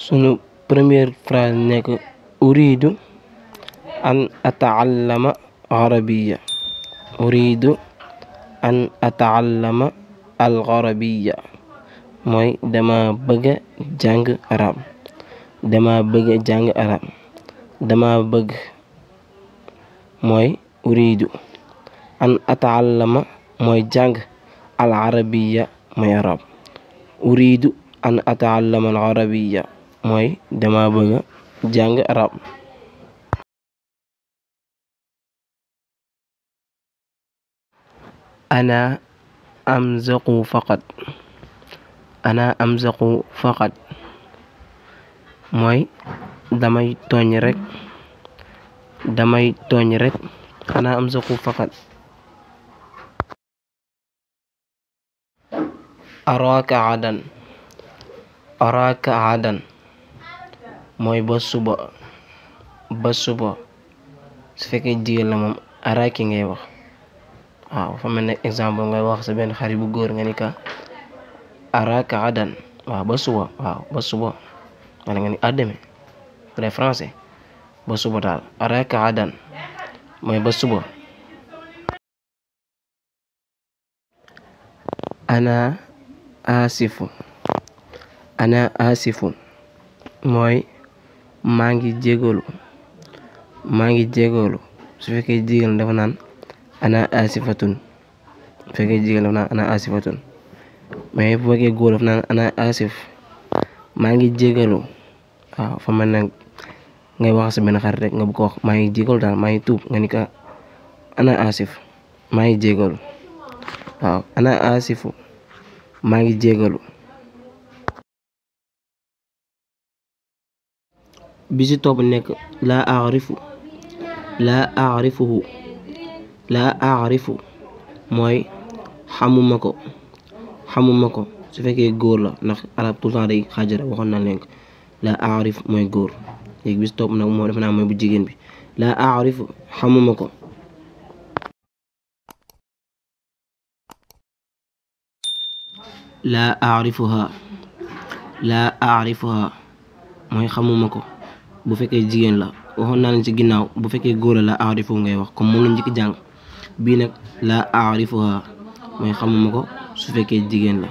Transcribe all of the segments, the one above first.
sunu première phrase nekk uridu an ataallama arabiya. uridu an ataallama al arabiya mooy dama bëgg jàng arab. dama bëgg jàng arab. dama bëgg mooy uridu. an ataallama mooy jàng al arabiya mooy arab. uridu an ataallama al arabiya mooy dama bëgg jàng arab. ana amzaqu faqat. ana amzaqu faqat mooy damay tooñ rek. damay tooñ rek. ana amzaqu faqat. araka adan. araka adan mooy ba suba. ba suba su fekkee jigéen la moom araki ngay wax. waaw fa mel ne exemple ngay wax sa benn xarit bu góor nga ni ka araka adan. waaw ba suba. waaw ba suba wala nga ni àddeme bu dee français ba suba daal araka adan mooy ba suba. ana asifu. ana asifu mooy maa ngi jégalu. maa ngi jégalu su fekkee jigéen dafa naan ana asifatun. su fekkee jigéen dafa naan ana asifatun mais bu fekkee góor dafa naan ana asif maa ngi jégalu. waaw fa mel ne ngay wax sa benn xarit rek nga bu ko wax maa ngi jégalu daal maa ngi tuub nga ni ka ana asif maa ngi jégalu. waaw ana asifu maa ngi jégalu. bi ci topp nekk laa aarifu. laa aarifuhu. laa aarifu mooy xamuma ko. xamuma ko su fekkee góor la ndax arab tout le temps day xaajara waxoon na leen ko laa aarif mooy góor. léegi bi ci topp nag moo defe naa mooy bu jigéen bi laa aarifu xamuma ko. laa aarifuha. laa aarifuha mooy xamuma ko bu fekkee jigéen la waxoon naa leen ci ginnaaw bu fekkee góor la laa aarifu ngay wax comme moom la njëkk jàng bii nag laa aarifuha mooy xamuma ko su fekkee jigéen la.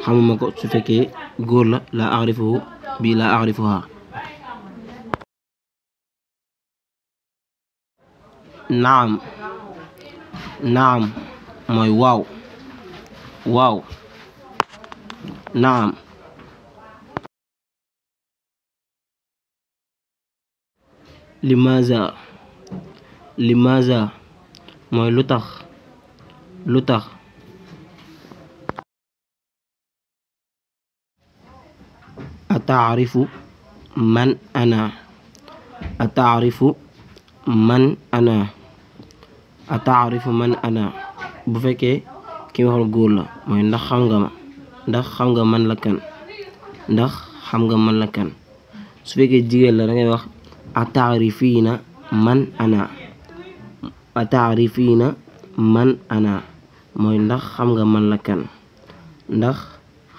xamuma ko su fekkee góor la laa aarifuhu bii laa aarifuha. naam. naam mooy waaw. waaw. naam. limaza. limaza mooy lu tax. lu tax. ataarifu man ana. ataarifu man ana. ataarifu man ana bu fekkee ki waxal góor la mooy ndax xam nga ma. ndax xam nga man la kan. ndax xam nga man la kan. su fekkee jigéen la da ngay wax ataarifiina man ana. ataarifiina man ana mooy ndax xam nga man la kan. ndax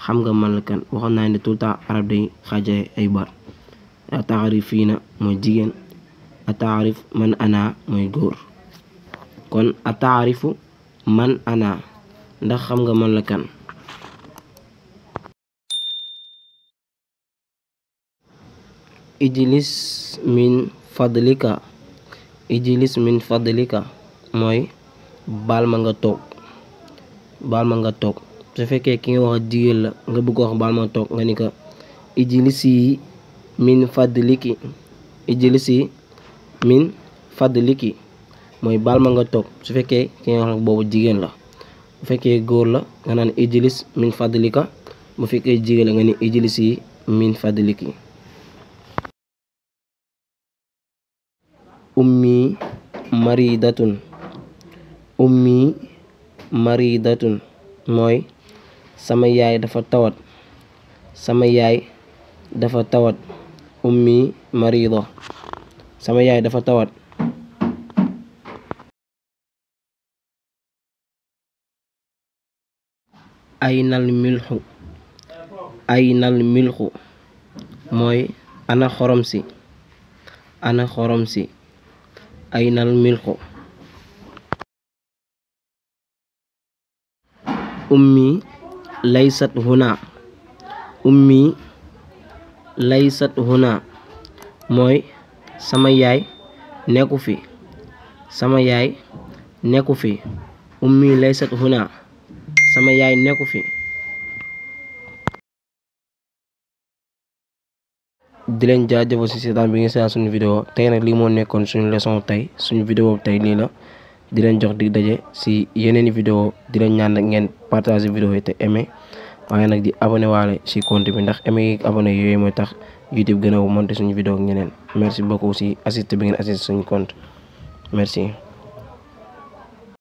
xam nga man la kan waxoon naa ne tout le temps arab day xaajale ay baat. ataarifiina mooy jigéen. ataarif man ana mooy góor. kon ataarifu man ana ndax xam nga man la kan. ijlis min fadlika. ijlis min fadlika mooy baal ma nga toog. baal ma nga toog su fekkee ki nga wax jigéen la nga bëgg wax baal ma nga toog nga ni ko ijlisi min fadliki. ijlisi min fadliki mooy baal ma nga toog su fekkee ki nga wax boobu jigéen la. bu fekkee góor la nga naan ijlis min fadlika. bu fekkee jigéen la nga ni ijlisi min fadliki. ummi maridatun. ummi maridatun mooy sama yaay dafa tawat. sama yaay dafa tawat. ummi marida sama yaay dafa tawat. aynal milxu. aynal milxu mooy ana xorom si aynal milxu ummi laysat huna mooy sama yaay nekku fi ummi laysat huna sama yaay nekku fi. di leen jaajëfal ci seetaan bi ngi seetaan suñu vidéo tey nag lii moo nekkoon suñu leçon tey suñu vidéo tey lii la di leen jox dig daje ci yeneeni vidéo di leen ñaan nag ngeen partager vidéo yi te aimer waaye nag di abonné waale ci compte bi ndax aimer yi abonné yooyu mooy tax YouTube gën a monter suñu vidéo ak ñeneen merci beaucoup ci assisté bi ngeen assisté suñu compte merci.